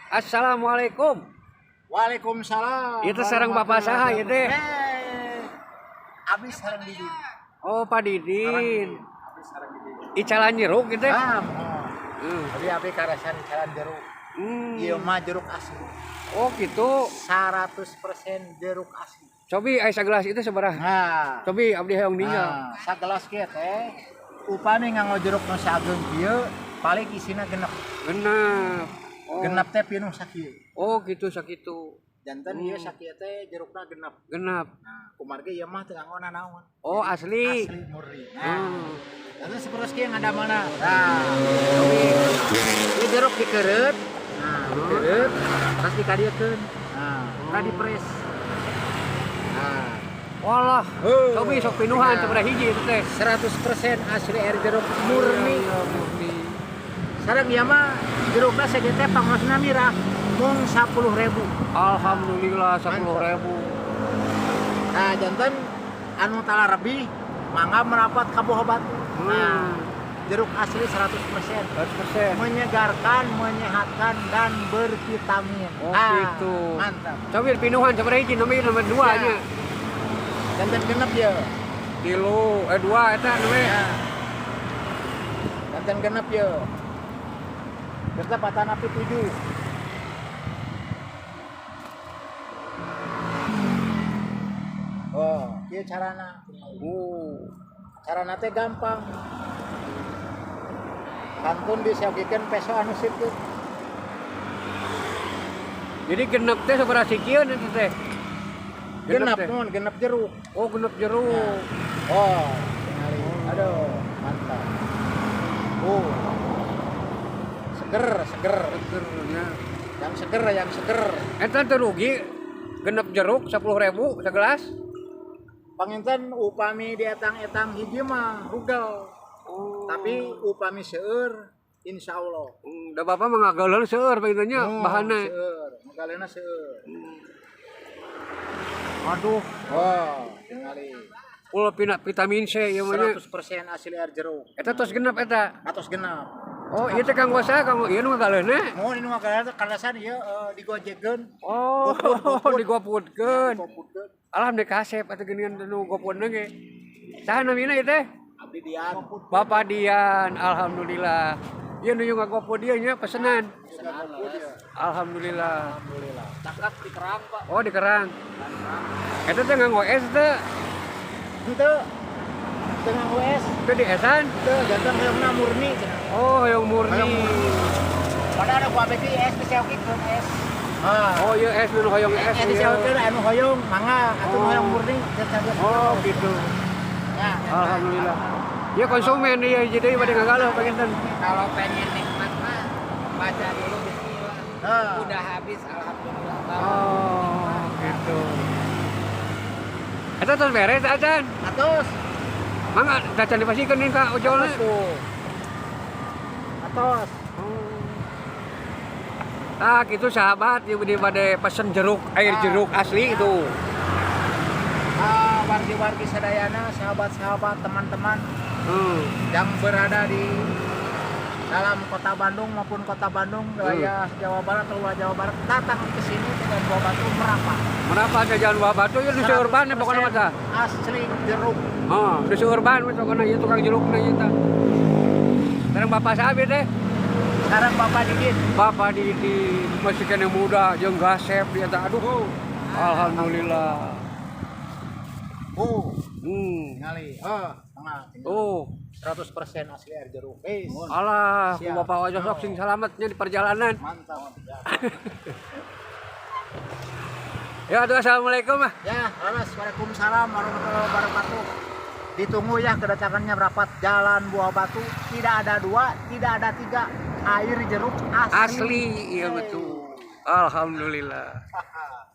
Assalamualaikum. Waalaikumsalam. Itu sareng Bapak saha ieu teh? Eh, abdi sareng Didin. Oh, Pak Didin. Abdi sareng Didin. Icalan jeruk gitu. Ah, oh. Abdi abdi karasan icalan jeruk. Ieu mah jeruk asli. Oh, gitu. 100% jeruk asli. Cobi aya sagelas itu sabaraha? Nah, Cobi abdi hoyong ningal. nah, sagelas kieu teh upami nganggo jeruk nu saageng kieu paling isina genep. Genep. Oh. Genep teh pinuh sakieu. Oh, gitu sakitu. Janten ieu sakieu teh jerukna genep. Genep. Nah, kumargi ieu mah teu nganggo nanaon. Oh, asli. Asli murni. Nah, lalu seperti kieu ngadamana. Nah, Cobi. ieu jeruk dikeureut. Nah, dikeureut terus dikadiekeun. Nah, tadi dipres. Nah, Walah. Oh. Cobi sok pinuhan Nah. sabaraha hiji itu teh. 100% asli air jeruk murni. Iya, murni. Sareng ieu mah jerukna segitu teh pangosna mirah mung 10.000. Alhamdulillah 10.000. Nah, janten anu talarebih mangga merapat ka Buah Batu. Nah, jeruk asli 100%. 100%. Menyegarkan, menyehatkan dan bervitamin. Oh, Ah, gitu. Mantap. Cobi pinuhan sabaraha hiji nomor nomor 2 Ya. nya. Janten genep ya. Tilu, dua eta nembe. Ya. Janten genep ya. Kita patan api 7. Oh, kieu carana. Oh. Carana teh gampang. Kantun disiagikeun peso anu sipkeun. Jadi genep teh sabaraha sikieun eta teh? Genep teh. mun genep jeruk. Oh, genep jeruk. Oh, tingali. Aduh, mantap. Oh. Seger, seger. Seger nya. Yang seger, yang seger. Eta teu rugi genep jeruk 10.000 segelas. Panginten upami dietang-etang hiji mah rugel. Oh. Tapi upami seueur insya Allah. Da bapak mah ngagaleul seueur panginten nya Oh, bahanna. Seueur, ngagalena seueur. Aduh, Oh, tingali. full vitamin C ieu mah nya. 100% asli air jeruk. Eta tos genep eta. Atos genep. Oh, ieu teh kanggo saha kanggo ieu nu ngagaleuna? Mohon ini mah kalasan ieu digojekeun. Oh, GoFood. digoputkeun. Digoputkeun. Alhamdulillah kasep atuh geuningan nu goputna ge. Saha namina ieu teh? Abdi Dian. Bapak Dian, alhamdulillah. Ieu nu ngagoput dieu nya pesenan. Alhamdulillah. Alhamdulillah. Cakep di Kerang, Pak. Oh, di Kerang. Eta teh nganggo es teh, Henteu. Tengah US. teu di esan. Teu janten hoyongna murni cenah. Oh, yang murni. Hoyong murni. Padahal ada ku abdi es diseokikeun es. Ah. Oh, ieu es nu hoyong es. Es ieu. diseokikeun anu hoyong mangga atuh Oh. hoyong murni Oh, gitu. Ya, Alhamdulillah. Ya konsumen ieu jadi bade ngagaluh panginten. Kalau pengen nikmat mah baca dulu bismillah. Ah. Udah habis alhamdulillah. Bang. Oh, gitu. Eta tos beres acan. Atos. Mangga acan dipasikeun deui ka ojolna. Atos tuh. Atos. Ah, gitu sahabat, ieu di bade pesen jeruk, air jeruk asli itu. Ah, wargi-wargi sadayana, sahabat-sahabat, teman-teman yang berada di dalam kota Bandung maupun kota Bandung, wilayah Jawa Barat atau luar Jawa Barat, datang ke sini ke Jalan Buah Batu merapat. Merapat ke Jalan Buah Batu ieu di Surban ya pokoknya mah tah. Asli jeruk. Oh, di Surban pokoknya ieu tukang jerukna ieu tah. Sekarang Bapak saha teh? Sekarang Bapak Didin. Bapak Didin masih kena muda jeung gasep dia tah. Aduh. Alhamdulillah. Oh, tingali. Oh, tengah. Tingali. Oh, 100% asli air jeruk. Wis. alah, ku Siap. Bapak wajah sok sing salametnya di perjalanan. Mantap. Ya. Ya, atuh assalamualaikum ah. Ya, lalas. Waalaikumsalam warahmatullahi wabarakatuh. Ditunggu ya kedatangannya merapat Jalan Buah Batu. Tidak ada dua, tidak ada tiga. Air jeruk asli. Asli, iya betul. Alhamdulillah. Haha.